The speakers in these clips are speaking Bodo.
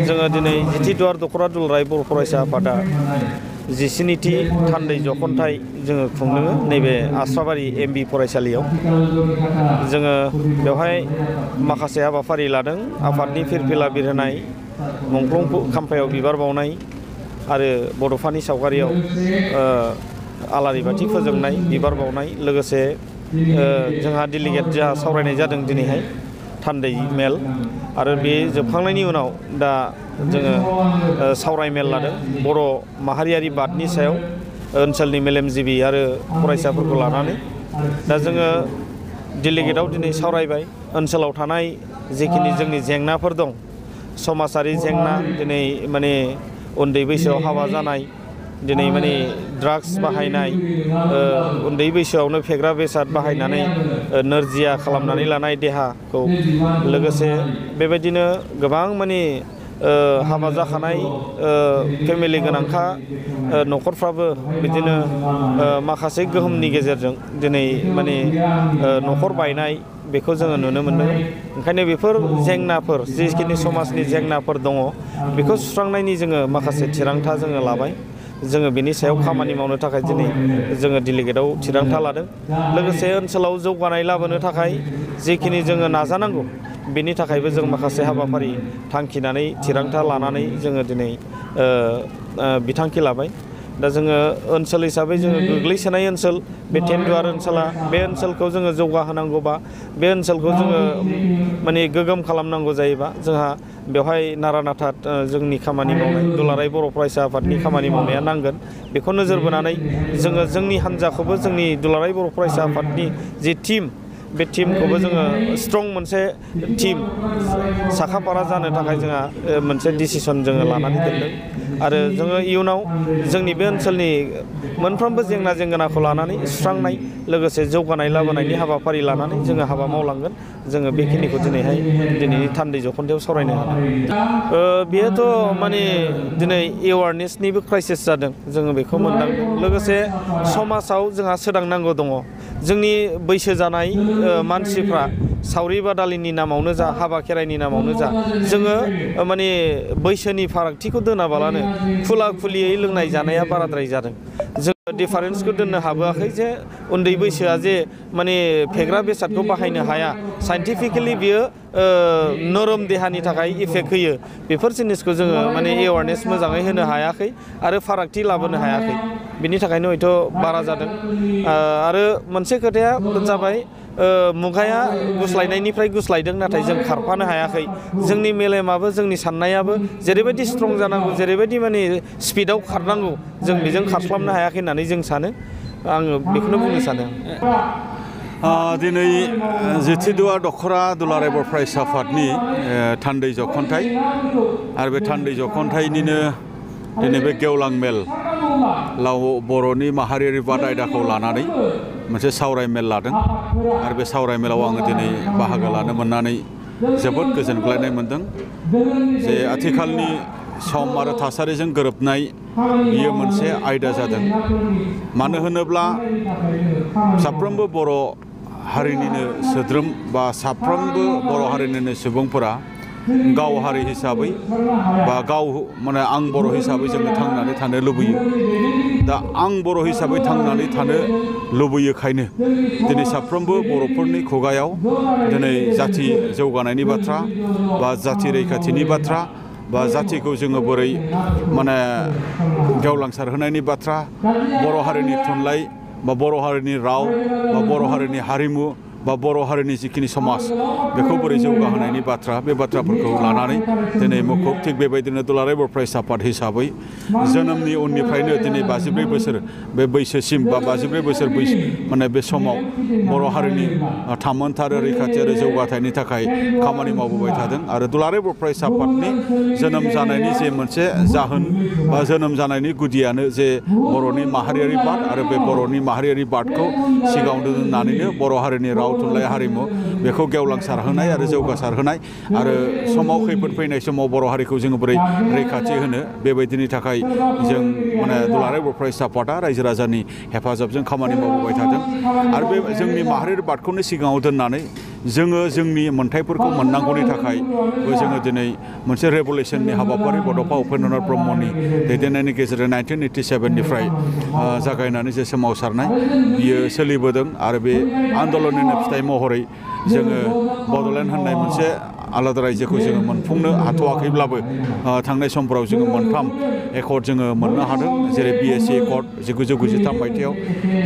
जोङो दिनै जिथिदुवार दख'रा दुलाराय बर' फरायसा आफादा 19थि थान्दै जखनथाइ जोङो खुंदों नैबे आस्राबारि एमबि फरायसालियाव जोङो बेवहाय माखासे हाबाफारि लादों आफादनि फिरफिला बिरहोनाय मुंख्लं खाम्फायाव बिबार बावनाय आरो बड'फानि सावगारियाव आलारि बाथि फोजोंनाय बिबार बावनाय लोगोसे जोंहा डेलिगेट जोंहा सावरायनाय जादों दिनैहाय थान्दै मेल आरो बे जोबखांनायनि उनाव दा जोङो सावराय मेल लादों बर' माहारियारि बादनि सायाव ओनसोलनि मेलेमजिबि आरो फरायसाफोरखौ लानानै दा जोङो डेलिगेटआव दिनै सावरायबाय ओनसोलाव थानाय जिखिनि जोंनि जेंनाफोर दं समाजारि जेंना दिनै माने उन्दै बैसोआव हाबा जानाय दिनै माने ड्राग्स बाहायनाय उन्दै बैसोआवनो फेग्रा बेसाद बाहायनानै नोरजिया खालामनानै लानाय देहाखौ लोगोसे बेबायदिनो गोबां माने हाबा जाखानाय फेमिलि गोनांखा न'खरफ्राबो बिदिनो माखासे गोहोमनि गेजेरजों दिनै माने न'खर बायनाय बेखौ जोङो नुनो मोन्दों ओंखायनो बेफोर जेंनाफोर जिखिनि समाजनि जेंनाफोर दङ बेखौ सुस्रांनायनि जोङो माखासे थिरांथा जोङो लाबाय जोङो बेनि सायाव खामानि मावनो थाखाय दिनै जोङो डेलिगेटआव थिरांथा लादों लोगोसे ओनसोलाव जौगानाय लाबोनो थाखाय जिखिनि जोङो नाजानांगौ बेनि थाखायबो जों माखासे हाबाफारि थांखिनानै थिरांथा लानानै जोङो दिनै बिथांखि लाबाय दा जोङो ओनसोल हिसाबै जोङो गोग्लैसोनाय ओनसोल बे टेन्टुवार ओनसोला बे ओनसोलखौ जोङो जौगाहोनांगौबा बे ओनसोलखौ जोङो माने गोगोम खालामनांगौ जायोबा जोंहा बेवहाय नारा नाथा जोंनि खामानि मावनाय दुलाराय बर' फरायसा आफादनि खामानि मावनाया नांगोन बेखौ नोजोर बोनानै जोङो जोंनि हान्जाखौबो जोंनि दुलाराय बर' फरायसा आफादनि जि टीम बे टीमखौबो जोङो स्ट्रं मोनसे टीम साखाफारा जानो थाखाय जोंहा मोनसे डिसिसन जोङो लानानै दोनदों आरो जोङो इयुनाव जोंनि बे ओनसोलनि मोनफ्रोमबो जेंना जेंगोनाखौ लानानै सुस्रांनाय लोगोसे जौगानाय लाबोनायनि हाबाफारि लानानै जोङो हाबा मावलांगोन जोङो बेखिनिखौ दिनैहाय दिनैनि थान्दै जखनथायाव सावरायनो हादों बेयोथ' माने दिनै एवारनेसनिबो क्राइसिस जादों जोङो बेखौ मोनदांदों लोगोसे समाजाव जोंहा सोदांनांगौ दङ जोंनि बैसो जानाय मानसिफ्रा सावरि बादालिनि नामावनो जा हाबा खेराइनि नामावनो जा जोङो माने बैसोनि फारागथिखौ दोनाबालानो खुला खुलियै लोंनाय जानाया बाराद्राय जादों जोङो डिफारेन्सखौ दोननो हाबोआखै जे उन्दै बैसोआ जे माने फेग्रा बेसादखौ बाहायनो हाया साइन्टिफिकेलि बियो नरम देहानि थाखाय इफेक्ट होयो बेफोर जिनिसखौ जोङो माने एवारनेस मोजाङै होनो हायाखै आरो फारागथि लाबोनो हायाखै बिनि थाखायनो हयथ' बारा जादों आरो मोनसे खोथाया जाबाय मुगाया गुस्लायनायनिफ्राय गुस्लायदों नाथाय जों खारफानो हायाखै जोंनि मेलेमाबो जोंनि साननायाबो जेरैबायदि स्ट्रं जानांगौ जेरैबायदि माने स्पिडआव खारनांगौ जों बेजों खारस्लाबनो हायाखै होननानै जों सानो आङो बेखौनो बुंनो सानो दिनै जिथिदुवा दख'रा दुलाराय बर' फरायसा आफादनि थान्दै जखनथाइ आरो बे थान्दै जखनथाइनिनो दिनै बे गेवलां मेल बर'नि माहारियारि बाद आयदाखौ लानानै मोनसे सावराय मेल लादों आरो बे सावराय मेलाव आङो दिनै बाहागो लानो मोननानै जोबोद गोजोनग्लायनाय मोनदों जे आथिखालनि सम आरो थासारिजों गोरोबनाय बियो मोनसे आयदा जादों मानो होनोब्ला साफ्रोमबो बर' हारिनिनो सोद्रोम बा साफ्रोमबो बर' हारिनिनो सुबुंफोरा गाव हारि हिसाबै बा गाव माने आं बर' हिसाबै जोङो थांनानै थानो लुबैयो दा आं बर' हिसाबै थांनानै थानो लुबैयोखायनो दिनै साफ्रोमबो बर'फोरनि खुगायाव दिनै जाथि जौगानायनि बाथ्रा बा जाथि रैखाथिनि बाथ्रा बा जाथिखौ जोङो बोरै माने गेवलांसार होनायनि बाथ्रा बर' हारिनि थुनलाइ बा बर' हारिनि राव बा बर' हारिनि हारिमु बा बर' हारिनि जिखिनि समाज बेखौ बोरै जौगाहोनायनि बाथ्रा बे बाथ्राफोरखौ लानानै दिनै मुखुब थिग बेबायदिनो दुलाराय बर' फरायसा आफाद हिसाबै जोनोमनि उननिफ्रायनो दिनै 52 बोसोर बे बैसोसिम बा 52 बोसोर माने बे समाव बर' हारिनि थामोनथा आरो रैखाथि आरो जौगाथायनि थाखाय खामानि मावबोबाय थादों आरो दुलाराय बर' फरायसा आफादनि जोनोम जानायनि जे मोनसे जाहोन बा जोनोम जानायनि गुदियानो जे बर'नि माहारियारि बाद आरो बे बर'नि माहारियारि बादखौ सिगाङाव दोननानैनो बर' हारिनि राव थुनलाइ हारिमु बेखौ गेवलांसारहोनाय आरो जौगासारहोनाय आरो समाव खैफोद फैनाय समाव बर' हारिखौ जोङो बोरै रैखाथि होनो बेबायदिनि थाखाय जों माने दुलाराय बर' फरायसा आफादा रायजो राजानि हेफाजाबजों खामानि मावबोबाय थादों आरो बे जोंनि माहारियारि बादखौनो सिगाङाव दोननानै जोङो जोंनि मोनथायफोरखौ मोननांगौनि थाखायबो जोङो दिनै मोनसे रेभलिउसननि हाबाफारि बड'फा उपेन्द्रनाथ ब्रह्मनि दैदेननायनि गेजेरजों 1987 निफ्राय जागायनानै जे सोमावसारनाय बियो सोलिबोदों आरो बे आन्दलननिनो फिथाइ महरै जोङो बड'लेण्ड होननाय मोनसे आलादा रायजोखौ जोङो मोनफुंनो हाथ'वाखैब्लाबो थांनाय समफोराव जोङो मोनथाम एकर्ड जोङो मोननो हादों जेरै BSc एकर्ड 1993 मायथाइयाव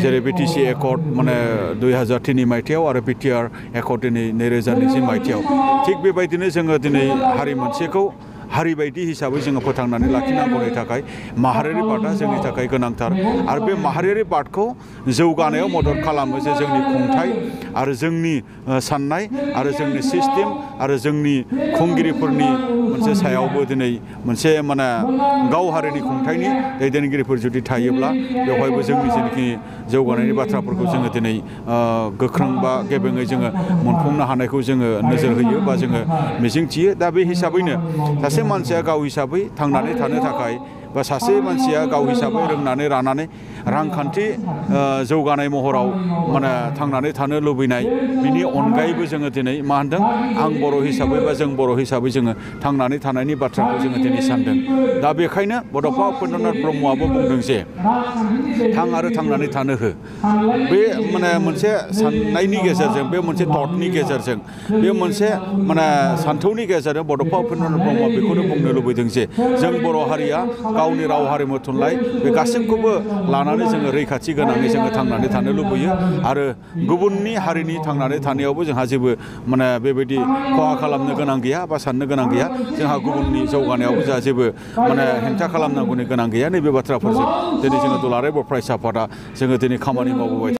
जेरै BTC एकर्ड माने 2003 मायथाइयाव आरो BTR एकर्ड दिनै 2020 मायथाइयाव थिग बेबायदिनो जोङो दिनै हारि मोनसेखौ हारि बायदि हिसाबै जोङो फोथांनानै लाखिनांगौनि थाखाय माहारियारि बादआ जोंनि थाखाय गोनांथार आरो बे माहारियारि बादखौ जौगानायाव मदद खालामो जे जोंनि खुंथाय आरो जोंनि साननाय आरो जोंनि सिस्टेम आरो जोंनि खुंगिरिफोरनि मोनसे सायावबो दिनै मोनसे माने गाव हारिनि खुंथायनि दैदेनगिरिफोर जुदि थायोब्ला बेवहायबो जोंनि जेनाखि जौगानायनि बाथ्राफोरखौ जोङो दिनै गोख्रों बा गेबेङै जोङो मोनफुंनो हानायखौ जोङो नोजोर होयो बा जोङो मिजिंथियो दा बे हिसाबैनो सासे मानसिया गाव हिसाबै थांनानै थानो थाखाय बा सासे मानसिया गाव हिसाबै रोंनानै रानानै रांखान्थि जौगानाय महराव माने थांनानै थानो लुबैनाय बिनि अनगायैबो जोङो दिनै मा होनदों आं बर' हिसाबै बा जों बर' हिसाबै जोङो थांनानै थानायनि बाथ्राखौ जोङो दिनै सानदों दा बेखायनो बड'फा उपेन्द्रनाथ ब्रह्मआबो बुंदों जे थां आरो थांनानै थानो हो बे माने मोनसे साननायनि गेजेरजों बे मोनसे थटनि गेजेरजों बे मोनसे माने सान्थौनि गेजेरजों बड'फा उपेन्द्रनाथ ब्रह्मआ बेखौनो बुंनो लुबैदों जे जों बर' हारिया गावनि राव हारिमु थुनलाइ बे गासैखौबो लानानै जोङो रैखाथि गोनाङै जोङो थांनानै थानो लुबैयो आरो गुबुननि हारिनि थांनानै थानायावबो जोंहा जेबो माने बेबायदि खहा खालामनो गोनां गैया बा साननो गोनां गैया जोंहा गुबुननि जौगानायावबो जोंहा जेबो माने हेंथा खालामनांगौनि गोनां गैया नैबे बाथ्राफोरजों दिनै जोङो दुलाराय बर' फरायसा आफादा जोङो दिनै खामानि मावबोबाय